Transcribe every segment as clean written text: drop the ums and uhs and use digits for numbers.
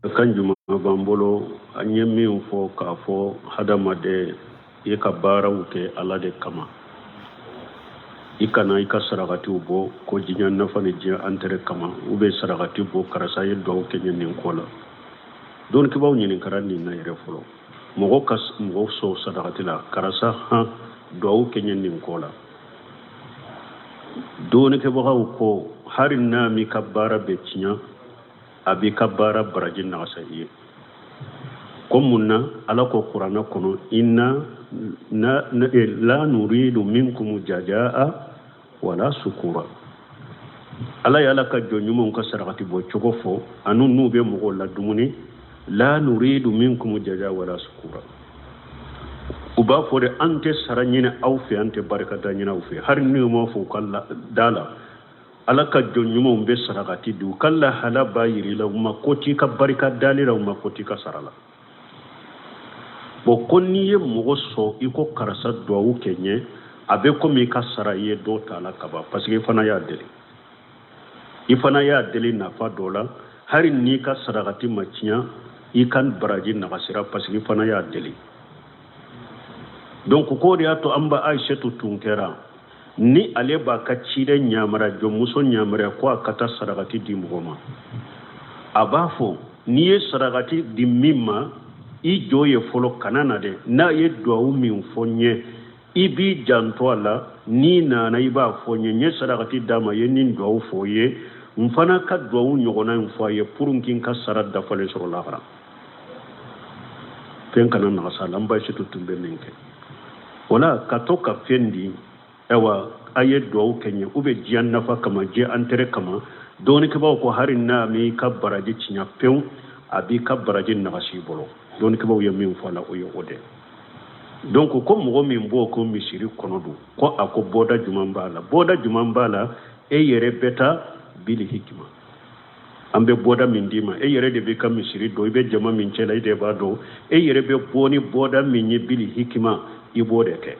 Kan jumɛn b'an bolo? An ye min fɔ k'a fɔ hadamaden, i ka baaraw kɛ Ala de kama. I kana i ka sarakatiw bɔ ko diɲɛ nafa ni diɲɛ intérêt kama, ou bien sarakati bɔ karisa ye duwawu kɛ n ye nin ko la. Dɔnnikɛbaaw ɲininkara nin na yɛrɛ fɔlɔ. Mɔgɔ ka mɔgɔ sɔn sarakati la, karisa han duwawu kɛ n ye nin ko la. Dɔnnikɛbagaw ko hali n'a m'i ka baara bɛɛ tiɲɛ, a b'i ka baara baraji nagasa i ye. Ko mun na? Ala ko kuranɛ kɔnɔ, inna la nuridu minkum jajaa wala sukura. Ala ye Ala ka jɔn ɲumanw ka sarakati bɔ cogo fɔ, ani n'u bɛ mɔgɔw la dumuni. La nuridu minkum jajaa wala sukura, u b'a fɔ de an tɛ sara ɲini aw fɛ, an tɛ barikada ɲini aw fɛ. Hali n'u m'a fɔ u ka da la, Ala ka jɔn ɲumanw bɛ sarakati di, u ka lahala b'a yir'i la, u ma ko t'i ka barika dali la, u ma ko t'i ka sara la. Bon, ko n'i ye mɔgɔ sɔn i ko karisa duwawu kɛ n ye, a bɛ komi i ka sara i ye dɔ ta a la kaban, parce que i fana y'a deli, i fana y'a deli nafa dɔ la. Hali n'i ka sarakati ma tiɲɛ, i ka baraji nagasira, parce que i fana y'a deli. Donc k'o de y'a to an ba Ayisetu tun kɛra ni ale b'a ka ciden yamaruya, jɔnmuso yamaruya ko a ka taa sarakati di mɔgɔ ma, a b'a fɔ n'i ye sarakati di min ma, i jɔ ye fɔlɔ, kana na dɛ. N'a ye duwawu min fɔ n ye, i b'i janto a la. N'i nana, i b'a fɔ n ye, n ye sarakati d'a ma, ye nin duwawu fɔ ye, n fana ka duwawu ɲɔgɔnna in fɔ a ye pour que n ka sara dafalen sɔrɔ lahara, fɛn kana nagasa la. N ba Ayisetu tun bɛ nin kɛ. Wala ka to ka fɛn di, ayiwa, a ye duwawu kɛ n ye, ou bien diɲɛ nafa kama, diɲɛ intérêt kama, dɔnnikɛbaaw ko hali n'a m'i ka baraji tiɲɛ pewu, a b'i ka baraji nagasi i bolo. Dɔnnikɛbaaw ye min fɔ a la, o ye o de. Donc ko mɔgɔ min b'o ko misiri kɔnɔ don, ko a ko bɔda jumɛn b'a la? Bɔda jumɛn b'a la? E yɛrɛ bɛ taa bili hikima, an bɛ bɔda min d'i ma, e yɛrɛ de b'i ka misiri dɔn, i bɛ jama min cɛ la, i de b'a dɔn. E yɛrɛ bɛ bɔ ni bɔda min ye bili hikima, i b'o de kɛ.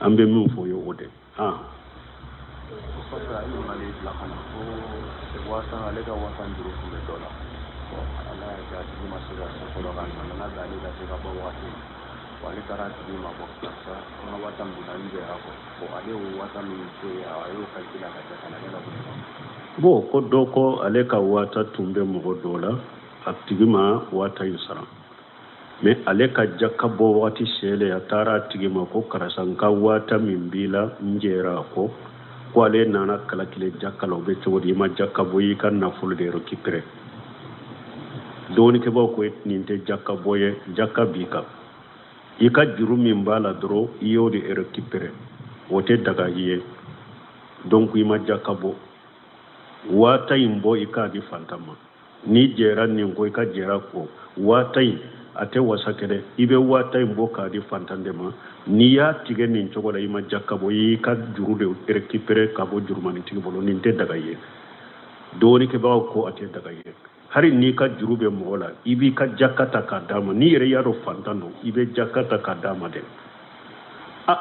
An bɛ min fɔ ye o de. O kɔfɛ, a ye ɲininkali bila ka na ko 5000, ale ka 50,000 juru tun bɛ dɔ la. Ala y'a kɛ a tigi ma se ka se fɔlɔ ka na nana bɛn ale ka se ka bɔ wagati ma. Bon, ale taara a tigi ma bɔ, karisa, an ka 50,000 binna, n jɛra kɔ. Bon, ale y'o 50,000 min to yen, a y'o calculer ka kɛ ka na ne ka Bon, ko dɔ ko ale ka 50,000 tun bɛ mɔgɔ dɔ la, a tigi ma 50,000 in sara, mais ale ka jaka bɔ wagati selen, a taara a tigi ma ko karisa, n ka 50,000 min b'i la, n jɛra a kɔ. Ko ale nana calculer jaka la, o bɛ cogo di? I ma jaka bɔ, i ka nafolo de récupérer. Dɔnnikɛbaaw ko nin tɛ jaka bɔ ye, jaka b'i kan. I ka juru min b'a la dɔrɔn, i y'o de récupérer, o tɛ daga i ye. Donc i ma jaka bɔ. 50,000 in bɔ, i k'a di fantan ma. N'i jɛra nin ko, i ka jɛra ko 50,000 in a tɛ wasa kɛ dɛ. I bɛ 50,000 in bɔ k'a di fantan de ma. N'i y'a tigɛ nin cogo la, i ma jaka bɔ, i y'i ka juru de récupérer ka bɔ jurumanitigi bolo. Nin tɛ daga ye. Dɔnnikɛbagaw ko a tɛ daga ye. Hali n'i ka juru bɛ mɔgɔ la, i b'i ka jaka ta k'a d'a ma. N'i yɛrɛ y'a dɔn fantan don, i bɛ jaka ta k'a d'a ma dɛ.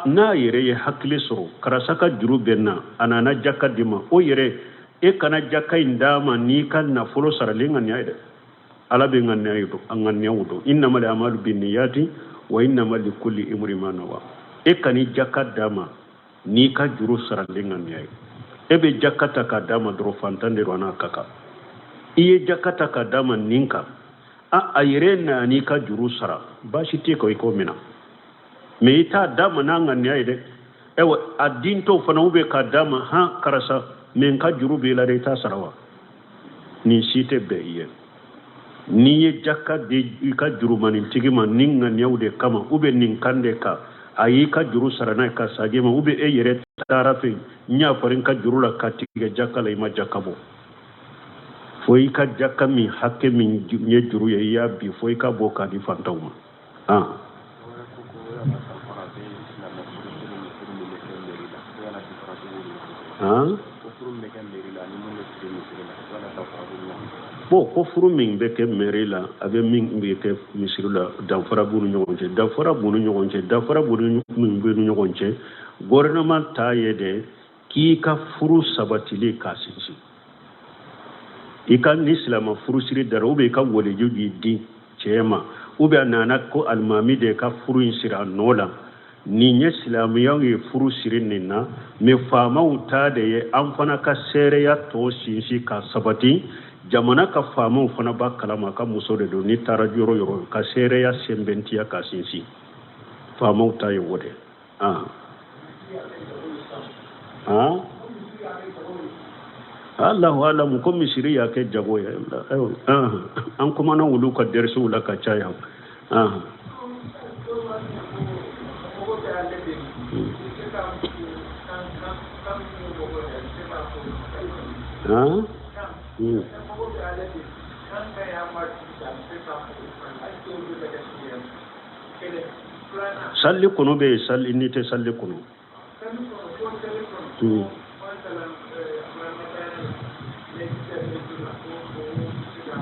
N'a yɛrɛ ye hakili sɔrɔ, karisa ka juru bɛ n na, a nana jaka di ma, o yɛrɛ e kana jaka in d'a ma n'i ka nafolo saralen ŋaniya ye dɛ. Ala bɛ ŋaniya ye dɔn, an ŋaniyaw dɔn. Innamal amalu binniyati wa innama likulli imri ma nawa. E kan'i jaka d'a ma n'i ka juru saralen ŋaniya ye. E bɛ jaka ta k'a d'a ma dɔrɔn, fantan de don, a n'a ka kan. I ye jaka ta k'a d'a ma nin kan, a yɛrɛ nan'i ka juru sara, baasi tɛ ko i k'o minɛ, mais i t'a d'a ma n'a ŋaniya ye dɛ. Ayiwa, a dintɔ fana, u bɛ k'a d'a ma, han karisa, mais n ka juru b'i la dɛ, i t'a sara wa? Nin si tɛ bɛn i ye. N'i ye jaka di i ka jurumanitigi ma ni ŋaniyaw de kama, ou bien nin kan de kan, a y'i ka juru sara n'a ye ka sagin ma, ou bien e yɛrɛ taara fɛ, n y'a fɔra n ka juru la ka tigɛ jaka la, i ma jaka bɔ. Fo i ka jaka min hakɛ min ye juru ye, i y'a bi, fo i ka bɔ k'a di fantanw ma. Han, bon, ko furu min bɛ kɛ mairie la, a bɛ min bɛ kɛ misiri la, danfara b'u ni ɲɔgɔn cɛ. Danfara b'u ni ɲɔgɔn cɛ, danfara b'u ni min b'u ni ɲɔgɔn cɛ, gouvernement ta ye de k'i ka furu sabatili k'a sinsin. I ka ni silama furusiri dara, ou bien i ka waliju y'i di cɛ ma, ou bien a nana ko alimami de ka furu in siri a nɔ la, nin ye silamɛyaw ye furu siri nin na, mais faamaw ta de ye an fana ka seereya tɔ sinsin ka sabati. Jamana ka faamaw fana b'a kalama ka muso de don. N'i taara yɔrɔ yɔrɔ ka seereya sɛnbɛntiya ka sinsin, faamaw ta ye o de. Ah, Allahu alamu. Ko misiri y'a kɛ jago ye, an kumana olu ka dɛrisiw la ka caya. Ah, salli kɔnɔ bɛ yen, salli n'i tɛ salli kɔnɔ.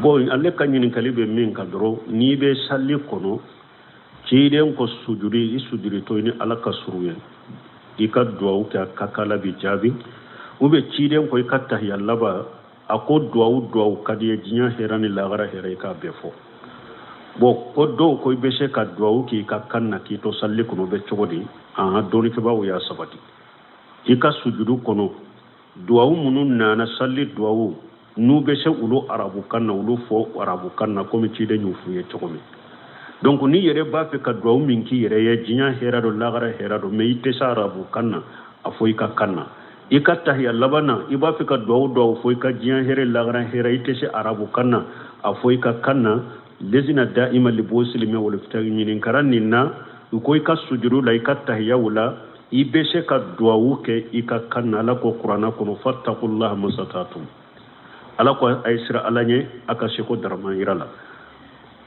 Bon, ale ka ɲininkali bɛ min kan dɔrɔn, n'i bɛ salli kɔnɔ, ciden ko sujudi, i sujudi to i ni Ala ka surun ye, i ka duwawu kɛ, a ka k'Ala bi jaabi. Ou bien ciden ko i ka tahiya laban, a ko duwawu duwawu ka di ye, diɲɛ hɛrɛ ni lahara hɛrɛ, i k'a bɛɛ fɔ. Bon, ko dɔw ko i bɛ se ka duwawu k'i ka kan na k'i to salli kɔnɔ, bɛ cogo di? Ahan, dɔnnikɛbaaw y'a sabati, i ka sujudu kɔnɔ duwawu minnu nana, salli duwawu, n'u bɛ se olu arabukan na, olu fɔ arabukan na komi ciden y'u f'u ye cogo min. Donc n'i yɛrɛ b'a fɛ ka duwawu min k'i yɛrɛ ye, diɲɛ hɛrɛ don, lahara hɛrɛ don, mais i tɛ se arabukan na, a fɔ i ka kan na. I ka tahiya laban na, i b'a fɛ ka duwawu duwawu fɔ i ka diɲɛ hɛrɛ, lahara hɛrɛ, i tɛ se arabukan na, a fɔ i ka kan na. Lezina da'ima libosilime wala fita ɲininkara nin na, u ko i ka sujudu la, i ka tahiyaw la, i bɛ se ka duwawu kɛ i ka kan na. Ala ko kuranna kɔnɔ, fattakullaha masatatum, Ala ko a ye siran Ala ɲɛ a ka seko daraman yira la.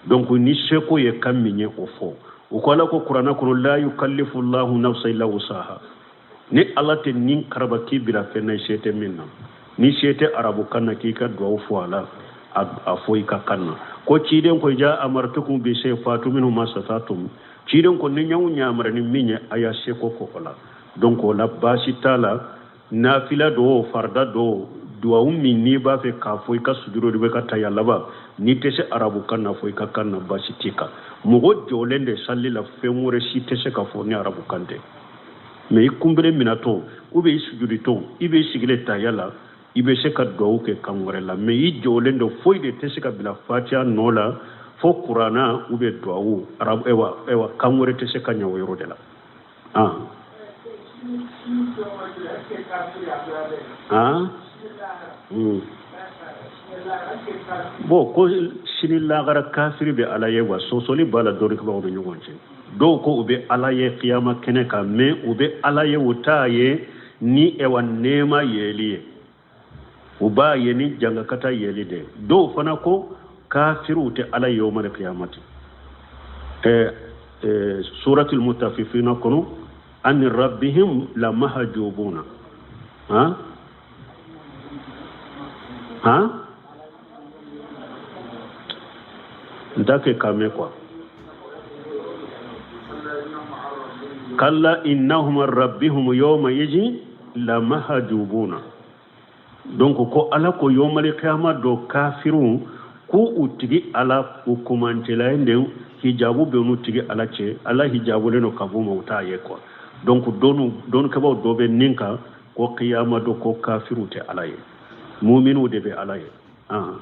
Donc ni seko ye kan min ye, o fɔ. U ko Ala ko kuranna kɔnɔ, la yukallifu llahu nafsa illa wusaha, ni Ala tɛ nin karaba k'i bila fɛn na i se tɛ min na. Ni se tɛ arabukan na k'i ka duwawu fɔ a la, a fɔ i ka kan na. Ko ciden ko ja amartukum bi shay fatu minhu masatatum, ciden ko ni ɲaw ɲamara ni min ye, a y'a seko ko o la. Donc o la baasi t'a la, nafila do, farda do, duwawu min n'i b'a fɛ k'a fɔ i ka sujuru de bɛ ka tahiya laban, n'i tɛ se arabukan na, fɔ i ka kan na, baasi t'i kan. Mɔgɔ jɔlen de salli la, fɛn wɛrɛ si tɛ se ka fɔ ni arabukan tɛ. Mais i kunbere minatɔ, ou bien i sujuditɔ, i bɛ sigilen tahiya la, i bɛ se ka duwawu kɛ kan wɛrɛ la, mais i jɔlen don, foyi de tɛ se ka bila fatiya nɔ la fo kuranna ou bien duwawu arabu. Ewa, kan wɛrɛ tɛ se ka ɲɛ o yɔrɔ de la. Ah ah, bon, ko sini lagara kafiri bɛ Ala ye wa? Sɔsɔli b'a la dɔnnikɛbaaw ni ɲɔgɔn cɛ. Dɔw ko u bɛ Ala ye kiyama kɛnɛ kan, mais u bɛ Ala ye, u t'a ye ni ewa nɛɛma yeli ye, u b'a ye ni jangakata yeli de. Dɔw fana ko kafiriw tɛ Ala ye yawmal kiyamati. Suratul mutafifina kɔnɔ, an rabbihim la mahjubuna. Ha ha, n t'a kɛ k'a mɛn quoi. Kalla innahum an rabbihum yawma idhin la mahjubuna. Donc ko Ala ko yawmal kiyama do kafiriw ko u tigi Ala u kumancɛla ye de, hijabu bɛ n'u tigi Ala cɛ, Ala hijabulen don ka b'u ma, u t'a ye quoi. Donc dɔnnikɛbaaw dɔ bɛ nin kan ko kiyama do ko kafiriw tɛ Ala ye, muminiw de bɛ Ala ye. Ah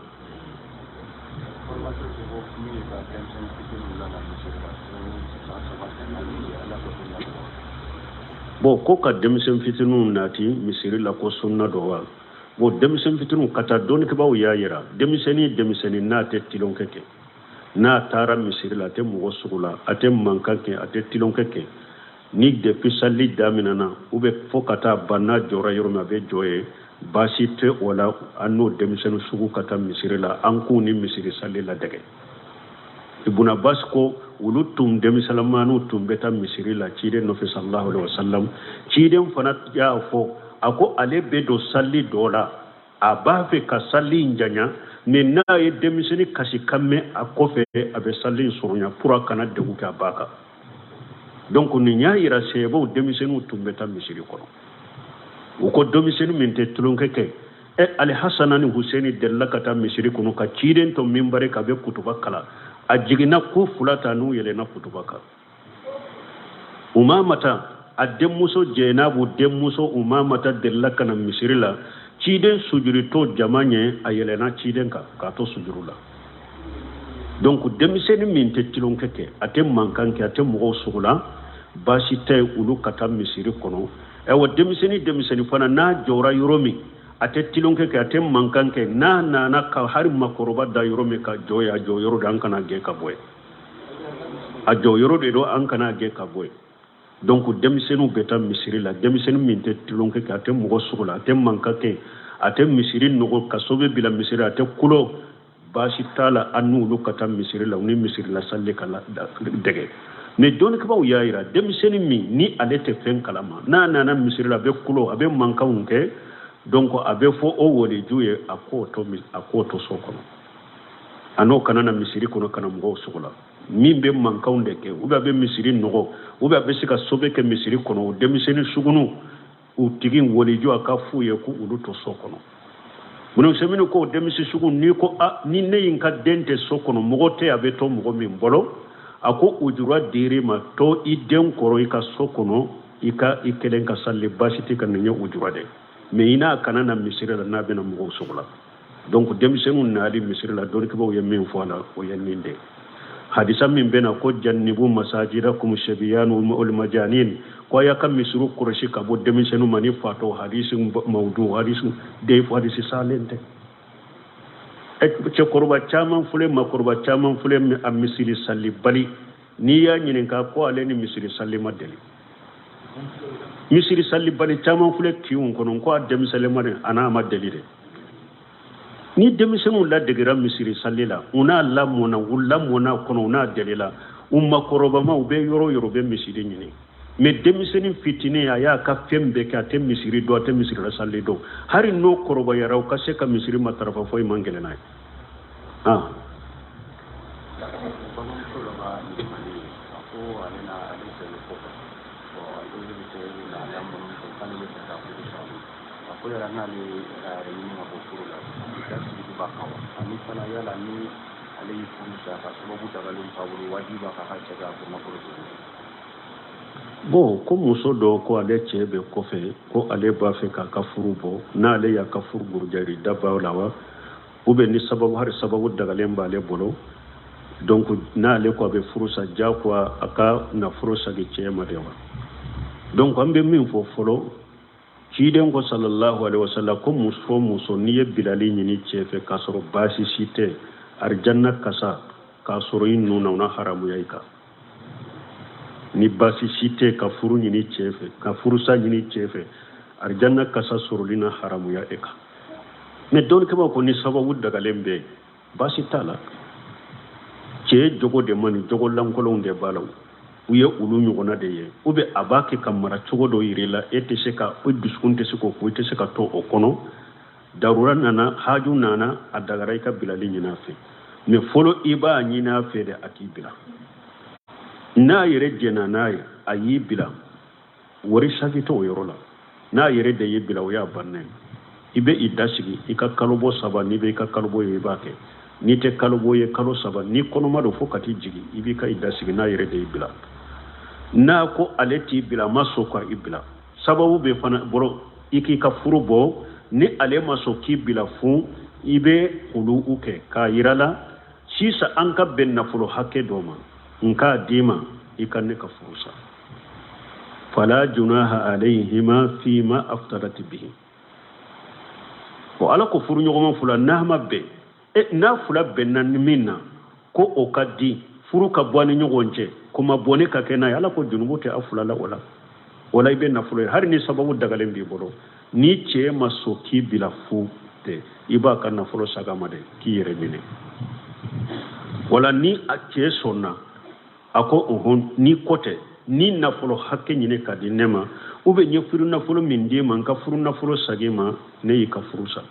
bon, ko ka denmisɛn fitininw nati misiri la, ko sunna dɔ wa? Bon, denmisɛn fitininw ka taa, dɔnnikɛbaaw y'a yira, denmisɛnnin denmisɛnnin n'a tɛ tilonkɛ kɛ, n'a taara misiri la, a tɛ mɔgɔ sugu la, a tɛ mankan kɛ, a tɛ tilonkɛ kɛ, ni depuis sali daminɛna ou bien fo ka taa ban, n'a jɔra yɔrɔ min, a bɛ jɔ yen, baasi tɛ o la. An n'o denmisɛnnin sugu ka taa misiri la, an k'u ni misiri sali ladege. Ibn Abbas ko olu tun denmisɛnninmaniw tun bɛ taa misiri la ciden nɔfɛ sallallahu alaihi wasallam. Ciden fana y'a fɔ, a ko ale bɛ don sali dɔ la, a b'a fɛ ka sali in janya, mais n'a ye denmisɛnnin kasikan mɛn a kɔfɛ, a bɛ sali in surunya pour a kana degun kɛ a ba kan. Donc nin y'a yira sɛbɛw denmisɛnninw tun bɛ taa misiri kɔnɔ. U ko denmisɛnnin min tɛ tulonkɛ kɛ, Ɛ Alihasana ni Huseni delila ka taa misiri kɔnɔ ka ciden to minbari kan a bɛ kutuba kalan. A jiginna ko fila ta n'u yɛlɛnna kutuba kan. Umamata a denmuso Jɛnabu denmuso Umamata delila ka na misiri la, ciden sujuritɔ jama ɲɛ, a yɛlɛnna ciden kan k'a to sujuru la. Donc denmisɛnnin min tɛ tulonkɛ kɛ, a tɛ mankan kɛ, a tɛ mɔgɔw sogola, baasi tɛ olu ka taa misiri kɔnɔ. Ayiwa denmisɛnnin denmisɛnnin fana n'a jɔra yɔrɔ min, a tɛ tulonkɛ kɛ, a tɛ mankan kɛ, n'a nana ka hali makɔrɔba da yɔrɔ min ka jɔ yen, a jɔ yɔrɔ de, an kana gɛn ka bɔ yen. A jɔ yɔrɔ de don, an kana gɛn ka bɔ yen. Donc denmisɛnninw bɛ taa misiri la, denmisɛnnin min tɛ tulonkɛ kɛ, a tɛ mɔgɔ sogo la, a tɛ mankan kɛ, a tɛ misiri nɔgɔ ka sobe bila misiri, a tɛ kulo, baasi t'a la an n'olu ka taa misiri la, u ni misiri la sali ka dɛgɛ. Mais dɔnnikɛbaaw y'a yira, denmisɛnnin min ni ale tɛ fɛn kalama, n'a nana misiri la, a bɛ kulo, a bɛ mankanw kɛ, donc a bɛ fɔ o waliju ye, a k'o to, a k'o to so kɔnɔ, a n'o kana na misiri kɔnɔ ka na mɔgɔw sogo la. Min bɛ mankanw de kɛ, ou bien a bɛ misiri nɔgɔ, ou bien a bɛ se ka sobe kɛ misiri kɔnɔ, o denmisɛnnin sugunu u tigi waliju a ka f'u ye ko olu to so kɔnɔ. Minnu ko denmisɛn sugu, n'i ko a ni ne ye n ka den tɛ so kɔnɔ, mɔgɔ tɛ a bɛ to mɔgɔ min bolo, a ko ujura dir'i ma, to i den kɔrɔ i ka so kɔnɔ, i ka i kelen ka sali, baasi tɛ ka nin ye ujura dɛ. Mais i n'a kana na misiri la n'a bɛna mɔgɔw sogo la. Donc denmisɛnninw nali misiri la, dɔnnikɛbaaw ye min fɔ a la, o ye nin de. Hadisa min bɛna ko jannibu masajidakum shabiyan wal majanin, ko a y'a ka misiriw kɔlɔsi ka bɔ denmisɛnninw ma ni fatɔ, hadisi mawdu, hadisi deyifu, hadisi salen tɛ. Cɛkɔrɔba caman filɛ, makɔrɔba caman filɛ, a misiri salibali, n'i y'a ɲininka ko ale ni misiri sali ma deli. Misiri salibali caman filɛ kinw kɔnɔ, ko a denmisɛnnin de, a n'a ma deli dɛ. Ni denmisɛnninw ladegera misiri sali la, u n'a lamɔna, u lamɔna kɔnɔ, u n'a delila, u makɔrɔbama, u bɛ yɔrɔ o yɔrɔ, u bɛ misiri ɲini. Mais denmisɛnnin fitinin, a y'a ka fɛn bɛɛ kɛ, a tɛ misiri dɔn, a tɛ misiri la sali dɔn, hali n'o kɔrɔbayara, u ka se ka misiri matarafa foyi man gɛlɛn n'a ye. Balimamuso dɔ ka ɲininkali ye, a ko ale na ale cɛ bɛ kɔfɛ, ale bɛ se na lamɔni kɛ, k'ale bɛ fɛ ka furu sa. A ko yala n'ale a yɛrɛ ɲini ka bɔ furu la, da sigi b'a kan wa? Ani fana yala ni ale ye furu sa ka sababu dagalen t'a bolo, wajibi b'a kan a ka cɛ ka nafolo segin? Bon, ko muso dɔ ko ale cɛ bɛ kɔfɛ, ko ale b'a fɛ k'a ka furu bɔ, n'ale y'a ka furu burujari da b'a la wa, ou bien ni sababu, hali sababu dagalen b'ale bolo, donc n'ale ko a bɛ furu sa, diyagoya a ka nafolo sagi cɛ ma de wa? Donc an bɛ min fɔ fɔlɔ, ciden ko sallallahu alaihi wasallam ko muso muso n'i ye bilali ɲini cɛ fɛ k'a sɔrɔ baasi si tɛ, arijanna kasa k'a sɔrɔ i nun na, o na haramuya i kan. Ni baasi si tɛ ka furu ɲini cɛ fɛ, ka furusa ɲini cɛ fɛ, arijanna kasa sɔrɔli na haramuya e kan. Mais dɔnnikɛbaaw ko ni sababu dagalen bɛ yen, baasi t'a la. Cɛ jogo de man ɲi, jogo lankolonw de b'a la, u ye olu ɲɔgɔnna de ye, ou bien a b'a kɛ ka mara cogo dɔ yir'i la, e tɛ se ka, e dusukun tɛ se k'o fɔ, i tɛ se ka to o kɔnɔ. Darura nana, haju nana, a dagara i ka bilali ɲini a fɛ. Mais fɔlɔ i b'a ɲini a fɛ de a k'i bila. N'a yɛrɛ jɛnna n'a ye, a y'i bila, wari saki t'o yɔrɔ la. N'a yɛrɛ de y'i bila, o y'a bannen ye. I bɛ i da sigi i ka kalobɔ saba, n'i bɛ i ka kalobɔ ye i b'a kɛ, n'i tɛ kalobɔ ye kalo saba, n'i kɔnɔma don fo ka t'i jigin, i b'i ka i da sigi n'a yɛrɛ de y'i bila. N'a ko ale t'i bila, a ma sɔn ka i bila, sababu bɛ fana bolo i k'i ka furu bɔ. Ni ale ma sɔn k'i bila fo, i bɛ olu kɛ k'a yira la sisan an ka bɛn nafolo hakɛ dɔ ma, n k'a d'i ma, i ka ne ka furu sa. Fala junaha alayhima fima aftarat bihi. O ala ko furu ɲɔgɔnma fila n'a ma bɛn, n'a fila bɛnna ni min na ko o ka di, furu ka bɔ ni ɲɔgɔn cɛ, ko ma bɔ ne ka kɛ n'a ye, ala ko junubu tɛ a fila la. O la, o la i bɛ nafolo ye, hali ni sababu dagalen b'i bolo, ni cɛ ma sɔn k'i bila fu tɛ, i b'a ka nafolo saga ma dɛ, k'i yɛrɛ minɛ. Wala ni a cɛ sɔnna, a ko ɔhɔn, ni ko tɛ, ni nafolo hakɛ ɲini ka di ne ma, ou bien n ye furu nafolo min d'i ma, n ka furu nafolo sagi ma, ne y'i ka furu sa.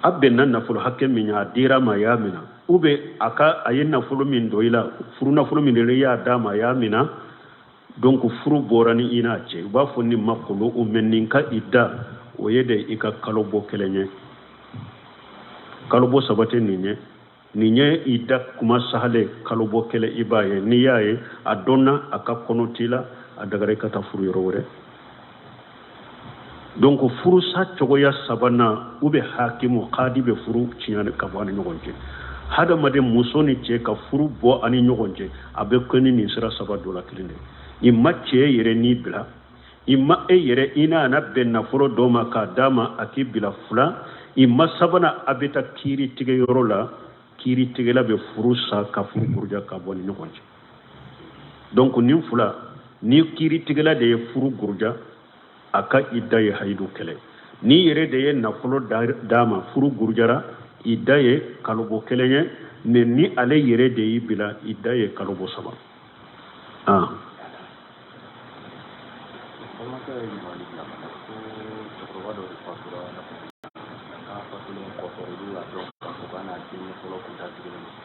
A bɛnna nafolo hakɛ min ye, a dira ma, a y'a minɛ, ou bien a ka a ye nafolo min don i la, furu nafolo min don i y'a d'a ma, a y'a minɛ. Donc furu bɔra ni i n'a cɛ, u b'a fɔ nin ma kolo o, mais nin ka i da O ye de i ka kalo bɔ kelen ye. Kalo bɔ saba tɛ nin ye. Nin ye i da kuma sahale kalo bɔ kelen i b'a ye. N'i y'a ye a dɔnna a ka kɔnɔ t'i la, a dagara i ka taa furu yɔrɔ wɛrɛ. Donc furusa cogoya sabanan, u bɛ hakimu kadi bɛ furu tiɲɛ ka bɔ ani ɲɔgɔn cɛ. Hadamaden muso ni cɛ ka furu bɔ ani ɲɔgɔn cɛ, a bɛ kɛ ni nin sira saba dɔ la kelen de. I ma cɛ yɛrɛ n'i bila, i ma e yɛrɛ i n'a na bɛn nafolo dɔ ma k'a d'a ma a k'i bila fila, i ma sabanan a bɛ taa kiiri tigɛ yɔrɔ la, kiiri tigɛla bɛ furu sa ka furu buruja ka bɔ ni ɲɔgɔn cɛ. Donc nin fila, ni kiiri tigɛla de ye furu buruja, a ka i da ye hayidu kɛlɛ. N'i yɛrɛ de ye nafolo d'a ma, furu gurujara, i da ye kalobɔ kelen ye. Mais ni ale yɛrɛ de y'i bila, i da ye kalobɔ saba. Balimakɛ ye ɲininkali bila ka na ko cɛkɔrɔba dɔ de fatura, k'a fatulen kɔfɛ olu y'a dɔn k'a fɔ k'a n'a denkɛ fɔlɔ kun datigɛlen don.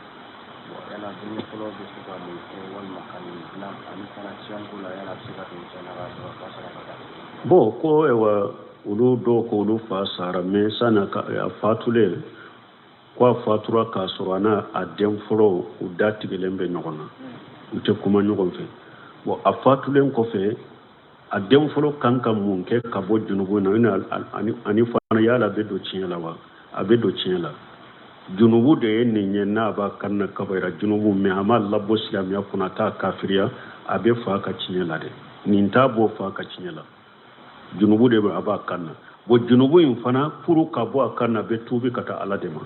Bon, yala denkɛ fɔlɔ bɛ se ka mun kɛ walima ka nin dilan, ani fana tiɲɛnko la, yala a bɛ se ka don tiɲɛ na k'a sɔrɔ a fa sara ka taa? Bon, ko ayiwa, olu dɔw ko olu fa sara, mais sanni a fatulen, ko a fatura k'a sɔrɔ a n'a a den fɔlɔ u datigɛlen bɛ ɲɔgɔn na, u tɛ kuma ɲɔgɔn fɛ. Bon, a fatulen kɔfɛ, a den fɔlɔ kan ka mun kɛ ka bɔ junubu na, ani fana yala bɛ don tiɲɛ la wa? A bɛ don tiɲɛ la. Junubu de ye nin ye, n'a b'a kan na kabayira junubu, mais a ma labɔ silamɛya kɔnɔ, a t'a kafiriya, a bɛ fa ka tiɲɛ la dɛ. Nin t'a bɔ fa ka tiɲɛ la, junubu de bɛ a b'a kan na. Bon, junubu in fana furu ka bɔ a kan na, a bɛ tuubi ka taa Ala de ma.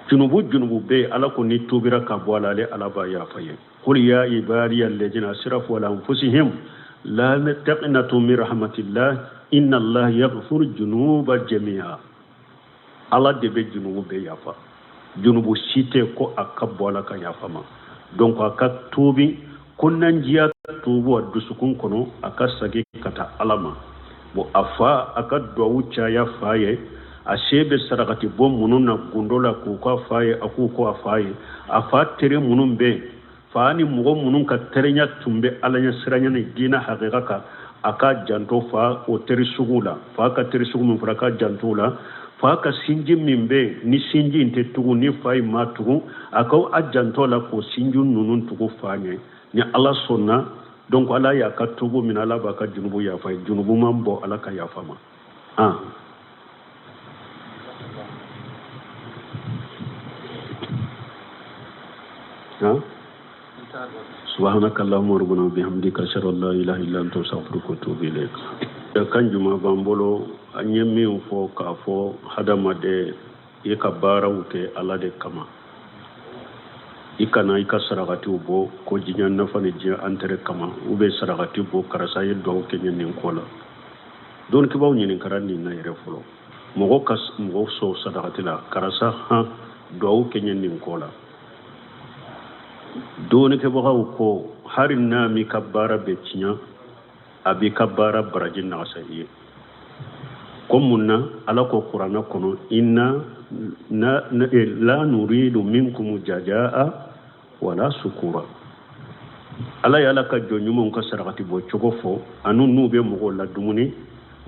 Junubu junubu bɛ yen, Ala ko ni tuubira ka bɔ a la, ale Ala b'a yafa ye. Qul ya ibadiya alladhina asrafu ala anfusihim la taqnatu min rahmatillah inna Allah yaghfiru junuba jami'a. Ala de bɛ junubu bɛɛ yafa, junubu si tɛ ko a ka bɔ ala ka yafa ma. Donc a ka tuubi, ko nanjiya tuubu a dusukun kɔnɔ, a ka segin ka taa Ala ma. Bon, a fa, a ka duwawu caya fa ye, a se bɛ sarakati bɔ minnu na gundo la k'u ka fa ye, a k'u ko a fa ye. A fa teri minnu bɛ yen, fa ni mɔgɔ minnu ka teriya tun bɛ Ala ɲɛ siranya ni diinɛ hakika kan, a ka janto fa o teri sugu la. Fa ka teri sugu min fɔra, a ka janto o la. Fa ka sinji min bɛ yen, ni sinji in tɛ tugu, ni fa in ma tugu, a ka a janto la k'o sinji ninnu tugu fa ɲɛ. Ni Ala sɔnna, donc Ala y'a ka tugu min, Ala b'a ka junubu yafa ye. Junubu man bɔ Ala ka yafa ma. Subhanaka Allahumma rabbana wa bihamdika ashhadu an la ilaha illa anta astaghfiruka wa atubu ilayk. Kan juma b'an bolo, an ye min fɔ k'a fɔ hadamaden i ka baaraw kɛ Ala de kama, i kana i ka sarakatiw bɔ ko diɲɛ nafa ni diɲɛ intérêt kama, u bɛ sarakati bɔ karisa ye duwawu kɛ n ye nin ko la. Dɔnnikɛbaaw ɲininkara nin na yɛrɛ fɔlɔ, mɔgɔ ka mɔgɔw sɔn sarakati la, karisa han duwawu kɛ n ye nin ko la. Dɔnnikɛbagaw ko hali n'a m'i ka baara bɛ tiɲɛ, a b'i ka baara baraji nagasa i ye. Ko mun na? Ala ko kuranɛ kɔnɔ, inna la nuridu minkum jajaa wala sukura. Ala ye Ala ka jɔn ɲumanw ka sarakati bɔ cogo fɔ, ani n'u bɛ mɔgɔw la dumuni,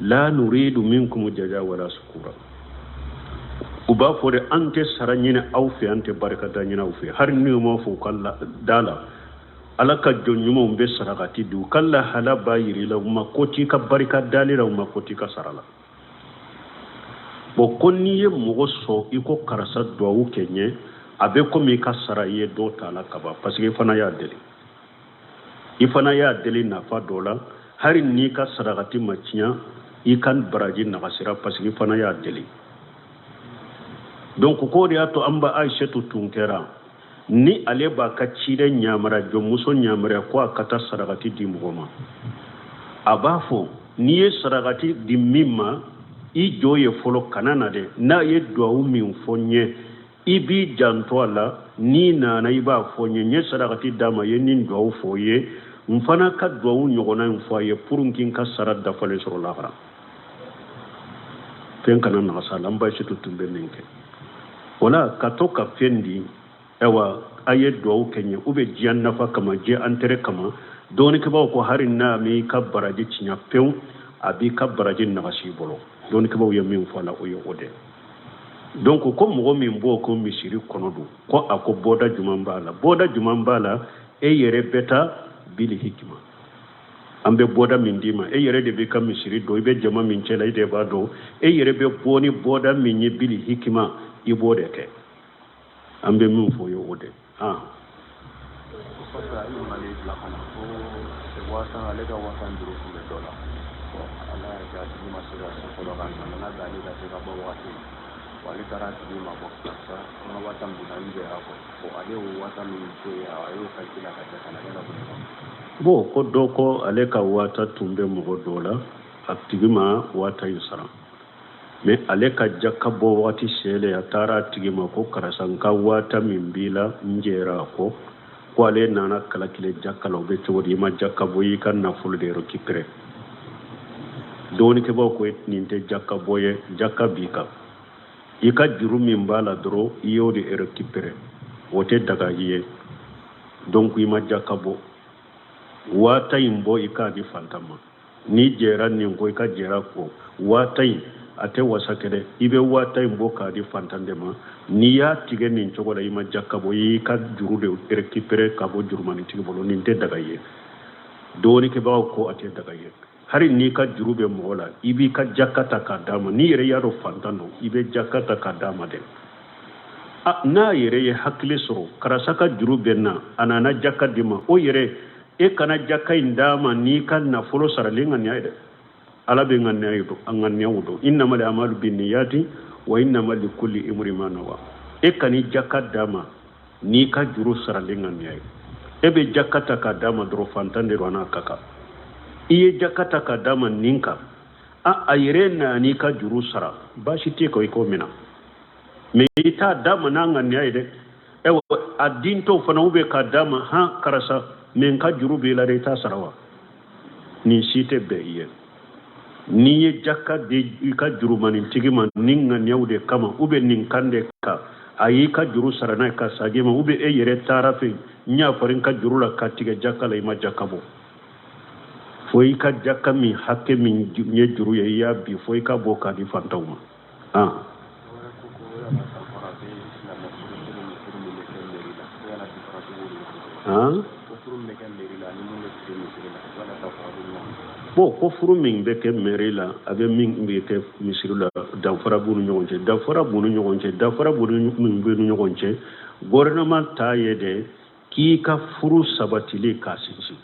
la nuridu minkum jajaa wala sukura. U b'a fɔ de an tɛ sara ɲini aw fɛ, an tɛ barikada ɲini aw fɛ. Hali n'u m'a fɔ u ka da la, Ala ka jɔn ɲumanw bɛ sarakati di, u ka lahala b'a yir'i la, u ma ko t'i ka barika dali la, u ma ko t'i ka sara la. Bon, ko n'i ye mɔgɔ sɔn i ko karisa duwawu kɛ n ye, a bɛ komi i ka sara i ye dɔ ta la kaban, parce que i fana y'a deli, i fana y'a deli nafa dɔ la. Hali n'i ka sarakati ma tiɲɛ, i ka baraji nagasira, parce que i fana y'a deli. Donc k'o de y'a to an ba Aïssatou tun kɛra ni ale b'a ka ciden ɲamara, jɔnmuso ɲamara ko a ka taa sarakati di mɔgɔ ma, a b'a fɔ n'i ye sarakati di min ma, i jɔ ye fɔlɔ, kana na dɛ, n'a ye duwawu min fɔ n ye, i b'i janto a la, n'i nana i b'a fɔ n ye, n ye sarakati d'a ma, ye nin duwawu fɔ ye, n fana ka duwawu ɲɔgɔnna in fɔ a ye pour que n ka sara dafalen sɔrɔ lahara. Fɛn kana nagasa la, n ba Aïssatou tun bɛ min kɛ o la, ka to ka fɛn di, ayiwa a ye duwawu kɛ n ye, ou bien diɲɛ nafa kama, diɲɛ intérêt kama. Dɔnnikɛbaaw ko hali n'a m'i ka baraji tiɲɛ pewu, A b'i ka baraji nagasi i bolo. Dɔnnikɛbaaw ye min fɔ a la, o ye o de. Donc ko mɔgɔ min b'o ko misiri kɔnɔ don, ko a ko bɔda jumɛn b'a la? Bɔda jumɛn b'a la? E yɛrɛ bɛ taa bili hikima. An bɛ bɔda min d'i ma, e yɛrɛ de b'i ka misiri dɔn, i bɛ jama min cɛ la, i de b'a dɔn. E yɛrɛ bɛ bɔ ni bɔda min ye bili hikima, i b'o de kɛ. An bɛ min fɔ ye o de. O kɔfɛ, a ye ɲininkali bila ka na ko 100 000, ale ka 100 000 juru tun bɛ dɔ la. Ala y'a kɛ a tigi ma se ka se fɔlɔ ka na nana bɛn ale ka se ka bɔ wagati ma. Ale taara a tigi ma, bɔ karisa, an ka 10 000 binna, n jɛra kɔ. Ale y'o 10 000 min to yen, a y'o calculer ka jɛ ka na ne ka Bon, ko dɔ ko ale ka 10 000 tun bɛ mɔgɔ dɔ la, a tigi ma 10 000 in sara, mais ale ka jaka bɔ waati selen, a taara a tigi ma ko karisa, n ka 10 000 min b'i la, n jɛra a kɔ. Ko ale nana calculer jaka la, o bɛ cogo di? I ma jaka bɔ, i ka nafolo de récupérer. Dɔnnikɛbaaw ko nin tɛ jaka bɔ ye, jaka b'i kan. I ka juru min b'a la dɔrɔn, i y'o de récupérer, o tɛ daga i ye. Donc i ma jaka bɔ. 10 000 in bɔ, i k'a di fantan ma. N'i jɛra nin ko, i ka jɛra ko 10 000 in a tɛ wasa kɛ dɛ. I bɛ 10 000 in bɔ k'a di fantan de ma. N'i y'a tigɛ nin cogo la, i ma jaka bɔ, i y'i ka juru de récupérer ka bɔ jurumanitigi bolo. Nin tɛ daga ye. Dɔnnikɛbagaw ko a tɛ daga ye. Hali n'i ka juru bɛ mɔgɔ la, i b'i ka jaka ta k'a d'a ma. N'i yɛrɛ y'a dɔn fantan don, i bɛ jaka ta k'a d'a ma dɛ. N'a yɛrɛ ye hakili sɔrɔ, karisa ka juru bɛ n na, a nana jaka di ma, o yɛrɛ e kana jaka in d'a ma n'i ka nafolo saralen ŋaniya ye dɛ. Ala bɛ ŋaniya ye dɔn, a ŋaniyaw dɔn. Innamal amalu binniyati wa innama likulli imri ma nawa. E kan'i jaka d'a ma n'i ka juru saralen ŋaniya ye. E bɛ jaka ta k'a d'a ma dɔrɔn, fantan de don, a n'a ka kan. I ye jaka ta k'a d'a ma nin kan, a yɛrɛ nan'i ka juru sara, baasi tɛ ko i k'o minɛ, mais i t'a d'a ma n'a ŋaniya ye dɛ. Ayiwa, a dintɔ fana u bɛ k'a d'a ma, han karisa, mais n ka juru b'i la dɛ, i t'a sara wa? Nin si tɛ bɛn i ye. N'i ye jaka di i ka jurumanitigi ma ni ŋaniyaw de kama, ou bien nin kan de kan, a y'i ka juru sara n'a ye ka sagin ma, ou bien e yɛrɛ taara fɛ, n y'a fɔra n ka juru la ka tigɛ jaka la, i ma jaka bɔ. Fo i ka jaka min hakɛ min ye juru ye, i y'a bi, fo i ka bɔ k'a di fantanw ma. Han, bon, ko furu min bɛ kɛ mairie la, a bɛ min bɛ kɛ misiri la, danfara b'u ni ɲɔgɔn cɛ. Danfara b'u ni ɲɔgɔn cɛ. Danfara b'u ni min b'u ni ɲɔgɔn cɛ, gouvernement ta ye de k'i ka furu sabatili k'a sinsin.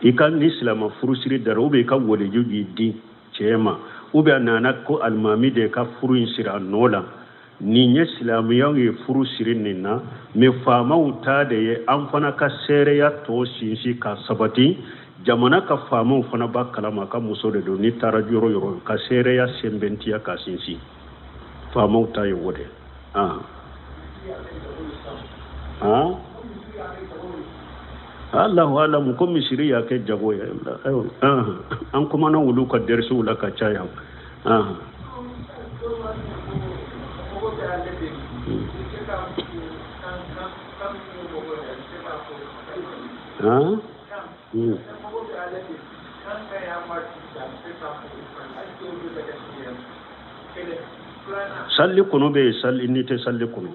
I ka ni silama furusiri dara, ou bien i ka waliju y'i di cɛ ma, ou bien a nana ko alimami de ka furu in siri a nɔ la, nin ye silamɛyaw ye furu siri nin na. Mais faamaw ta de ye an fana ka seereya tɔ sinsin ka sabati. Jamana ka faamaw fana b'a kalama ka muso de don. N'i taara yɔrɔ yɔrɔ, ka seereya sɛnbɛntiya ka sinsin, faamaw ta ye o de. Han, Allahu alamu. Ko misiri y'a kɛ jago ye, ayiwa, an kumana olu ka dɛrisiw la ka caya. Han, han. Salli kɔnɔ bɛ yen, salli n'i tɛ salli kɔnɔ.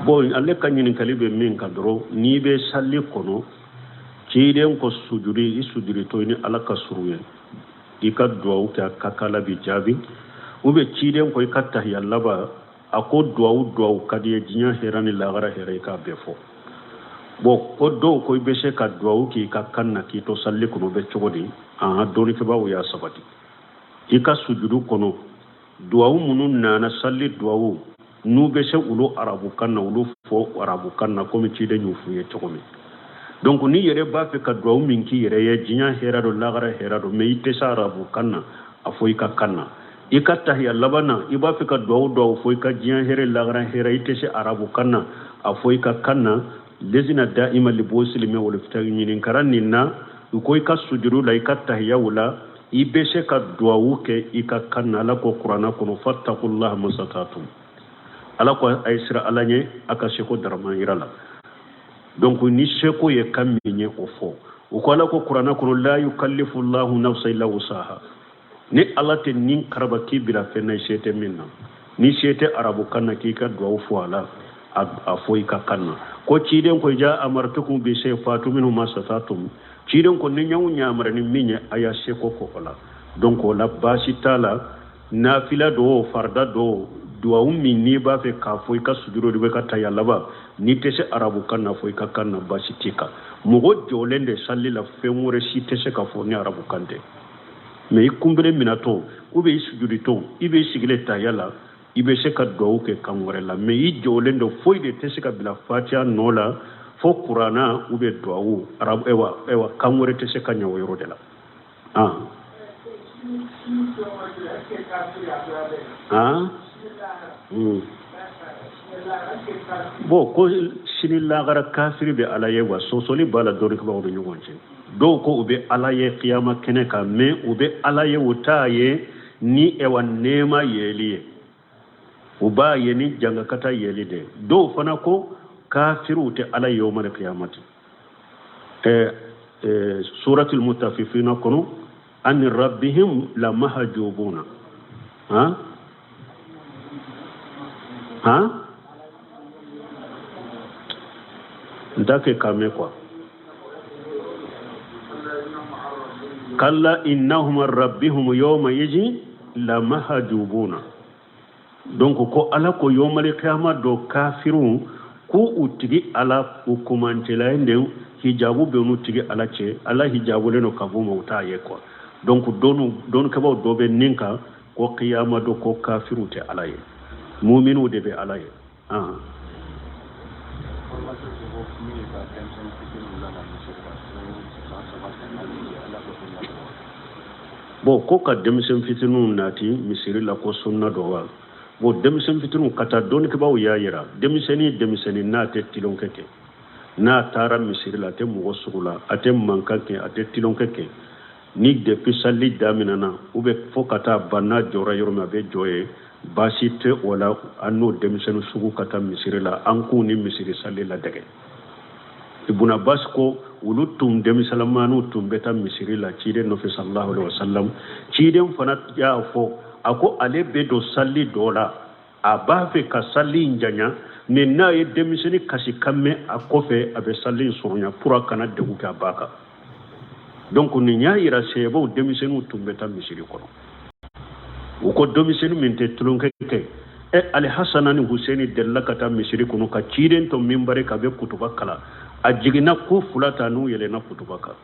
Bon, ale ka ɲininkali bɛ min kan dɔrɔn, n'i bɛ salli kɔnɔ, ciden ko sujudi, i sujudi to i ni Ala ka surun ye, i ka duwawu kɛ, a ka k'Ala bi jaabi. Ou bien ciden ko i ka tahiya laban, a ko duwawu duwawu ka di ye, diɲɛ hɛrɛ ni lahara hɛrɛ, i k'a bɛɛ fɔ. Bon, ko dɔw ko i bɛ se ka duwawu k'i ka kan na k'i to salli kɔnɔ, bɛ cogo di? An dɔnnikɛbaaw y'a sabati, i ka sujudu kɔnɔ duwawu minnu nana, salli duwawu, n'u bɛ se olu arabukan na, olu fɔ arabukan na komi ciden y'u f'u ye cogo min. Donc n'i yɛrɛ b'a fɛ ka duwawu min k'i yɛrɛ ye, diɲɛ hɛrɛ don, lahara hɛrɛ don, mais i tɛ se arabukan na, a fɔ i ka kan na. I ka tahiya laban na, i b'a fɛ ka duwawu duwawu fɔ i ka diɲɛ hɛrɛ, lahara hɛrɛ, i tɛ se arabukan na, a fɔ i ka kan na. Lezina da'ima libosilime wala fita ɲininkara nin na, u ko i ka sujudu la, i ka tahiyaw la, i bɛ se ka duwawu kɛ i ka kan na. Ala ko kuranna kɔnɔ: fattakullaha masatatum. Ala ko a ye siran Ala ɲɛ, a ka seko daraman yira la. Donc ni seko ye kan min ye, o fɔ. U ko Ala ko kuranɛ kɔnɔ: la yukallifu llahu nafsa illa wusaha. Ni Ala tɛ nin karaba k'i bila fɛn na i se tɛ min na. Ni se tɛ arabu kan na k'i ka duwawu fɔ a la, a fɔ i ka kan na. Ko ciden ko: iza amartukum bi shay fatu minhu masatatum. Ciden ko ni ɲaw ɲamara ni min ye, a y'a seko ko o la. Donc o la baasi t'a la, nafila do, farda do, duwawu min n'i b'a fɛ k'a fɔ i ka sujuru de bɛ ka taya laban, n'i tɛ se arabu kan na, fɔ i ka kan na, baasi t'i kan. Mɔgɔ jɔlen de sali la, fɛn wɛrɛ si tɛ se ka fɔ ni arabu kan tɛ. Mais i kunbere minatɔ ou bien i sujuditɔ, i bɛ sigilen taya la, i bɛ se ka duwawu kɛ kan wɛrɛ la. Mais i jɔlen don, foyi de tɛ se ka bila fatiya nɔ la fo kuranna ou bien duwawu arabu. Ewa, kan wɛrɛ tɛ se ka ɲɛ o yɔrɔ de la. Ah ah. Bon, ko sini lagara kafiri bɛ Ala ye wa? Sɔsɔli b'a la dɔnnikɛbaaw ni ɲɔgɔn cɛ. Dɔw ko u bɛ Ala ye kiyama kɛnɛ kan, mais u bɛ Ala ye, u t'a ye ni ewa nɛɛma yeli ye, u b'a ye ni jangakata yeli de. Dɔw fana ko kafiriw tɛ Ala ye yawmal kiyamati. Suratul mutafifina kɔnɔ: an rabbihim la mahjubuna. Ha ha, n t'a kɛ k'a mɛn quoi. Kalla innahum an rabbihum yawma idhin la mahjubuna. Donc ko Ala ko yawmal kiyama do, kafiriw ko u tigi Ala u kumancɛla ye de, hijabu bɛ n'u tigi Ala cɛ, Ala hijabulen don ka b'u ma, u t'a ye quoi. Donc dɔnnikɛbaaw dɔ bɛ nin kan ko kiyama do, ko kafiriw tɛ Ala ye, muminiw de bɛ Ala ye. Ah. Formation ko min ye ka denmisɛnnin fitininw lana misiri la ko san 3, san 4, Ala ko sunna dɔ wa? Bon, ko ka denmisɛn fitininw nati misiri la, ko sunna dɔ wa? Bon, denmisɛn fitininw ka taa, dɔnnikɛbaaw y'a yira, denmisɛnnin denmisɛnnin n'a tɛ tilonkɛ kɛ, n'a taara misiri la, a tɛ mɔgɔ sugu la, a tɛ mankan kɛ, a tɛ tilonkɛ kɛ, ni depuis sali daminɛna ou bien fo ka taa ban, n'a jɔra yɔrɔ min, a bɛ jɔ yen, baasi tɛ o la. An n'o denmisɛnnin sugu ka taa misiri la, an k'u ni misiri sali ladege. Ibn Abbas ko olu tun denmisɛnninmaniw tun bɛ taa misiri la ciden nɔfɛ sallallahu alaihi wasallam. Ciden fana y'a fɔ, a ko ale bɛ don sali dɔ la, a b'a fɛ ka sali in janya, mais n'a ye denmisɛnnin kasikan mɛn a kɔfɛ, a bɛ sali in surunya pour a kana degun kɛ a ba kan. Donc nin y'a yira sɛbɛw denmisɛnninw tun bɛ taa misiri kɔnɔ. U ko denmisɛnnin min tɛ tulonkɛ kɛ, Alihasana ni Huseni delila ka taa misiri kɔnɔ ka ciden to minbari kan, a bɛ kutuba kalan, a jiginna ko fila ta n'u yɛlɛnna kutuba kan.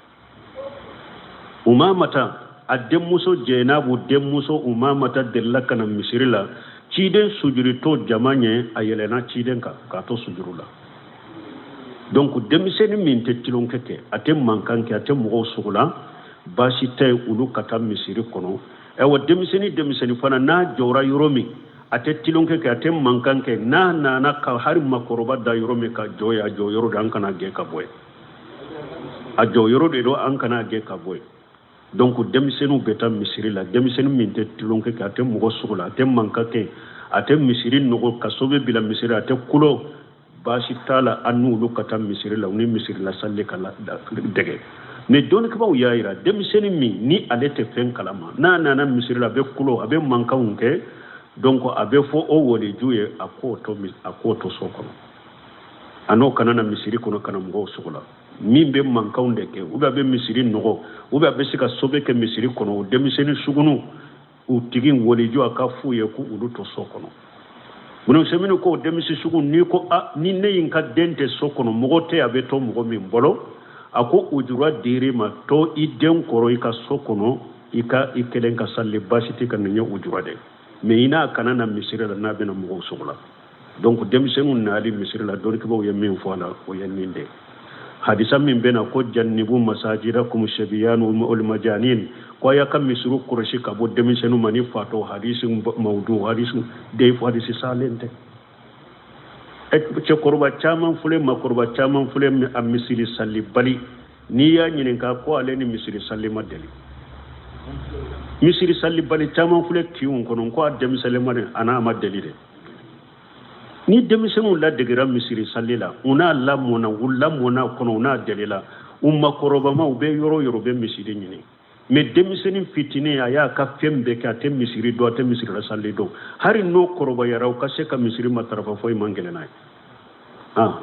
Umamata a denmuso Jɛnabu denmuso Umamata delila ka na misiri la, ciden sujurito jama ɲɛ, a yɛlɛnna ciden kan k'a to sujuru la. Donc denmisɛnnin min tɛ tulonkɛ kɛ, a tɛ mankan kɛ, a tɛ mɔgɔw sogo la, baasi tɛ olu ka taa misiri kɔnɔ. Ayiwa, denmisɛnnin denmisɛnnin fana n'a jɔra yɔrɔ min, a tɛ tulonkɛ kɛ, a tɛ mankan kɛ, n'a nana ka hali makɔrɔba da yɔrɔ min ka jɔ yen, a jɔ yɔrɔ de, an kana gɛn ka bɔ yen, a jɔ yɔrɔ de don, an kana gɛn ka bɔ yen. Donc denmisɛnninw bɛ taa misiri la, denmisɛnnin min tɛ tulonkɛ kɛ, a tɛ mɔgɔ sogo la, a tɛ mankan kɛ, a tɛ misiri nɔgɔ ka so bɛ bila misiri, a tɛ kulo, baasi t'a la an n'olu ka taa misiri la, u ni misiri la sali ka dɛgɛ. Mais dɔnnikɛbaaw y'a yira, denmisɛnnin min ni ale tɛ fɛn kalama, n'a nana misiri la, a bɛ kulo, a bɛ mankanw kɛ, donc a bɛ fɔ o waliju ye a k'o to, a k'o to so kɔnɔ, a n'o kana na misiri kɔnɔ ka na mɔgɔw sogo la. Min bɛ mankanw de kɛ, ou bien a bɛ misiri nɔgɔ, ou bien a bɛ se ka sobe kɛ misiri kɔnɔ, o denmisɛnnin sugunu, u tigi waliju a ka f'u ye ko olu to so kɔnɔ. Ibn ko denmisɛn sugu, n'i ko a ni ne ye n ka den tɛ so kɔnɔ, mɔgɔ tɛ a bɛ to mɔgɔ min bolo, a ko ujura dir'i ma, to i den kɔrɔ i ka so kɔnɔ, i ka i kelen ka sali, baasi tɛ ka nin ye ujura de, mais i n'a kana na misiri la n'a bɛna mɔgɔw sogo la. Donc denmisɛnninw nali misiri la, dɔnnikɛbaaw ye min fɔ a la, o ye nin de hadisa min bɛna ko jannibu masajirakum shabiyanu wal majanin, ko a y'a ka misiriw kɔlɔsi ka bɔ denmisɛnninw ma ni fatɔ. Hadisi mawdu, hadisi deyifu, hadisi salen tɛ. Cɛkɔrɔba caman filɛ, makɔrɔba caman filɛ, a misiri salibali, n'i y'a ɲininka ko ale ni misiri sali ma deli. Misiri salibali caman filɛ kinw kɔnɔ, ko a denmisɛnnin ma dɛ, a n'a ma deli dɛ. Ni denmisɛnninw ladegera misiri sali la, u n'a lamɔna, u lamɔna kɔnɔ, u n'a delila, u makɔrɔbama, u bɛ yɔrɔ o yɔrɔ, u bɛ misiri ɲini. Mais denmisɛnnin fitinin, a y'a ka fɛn bɛɛ kɛ, a tɛ misiri dɔn, a tɛ misiri la sali dɔn, hali n'o kɔrɔbayara, u ka se ka misiri matarafa, foyi man gɛlɛn n'a ye. Ah.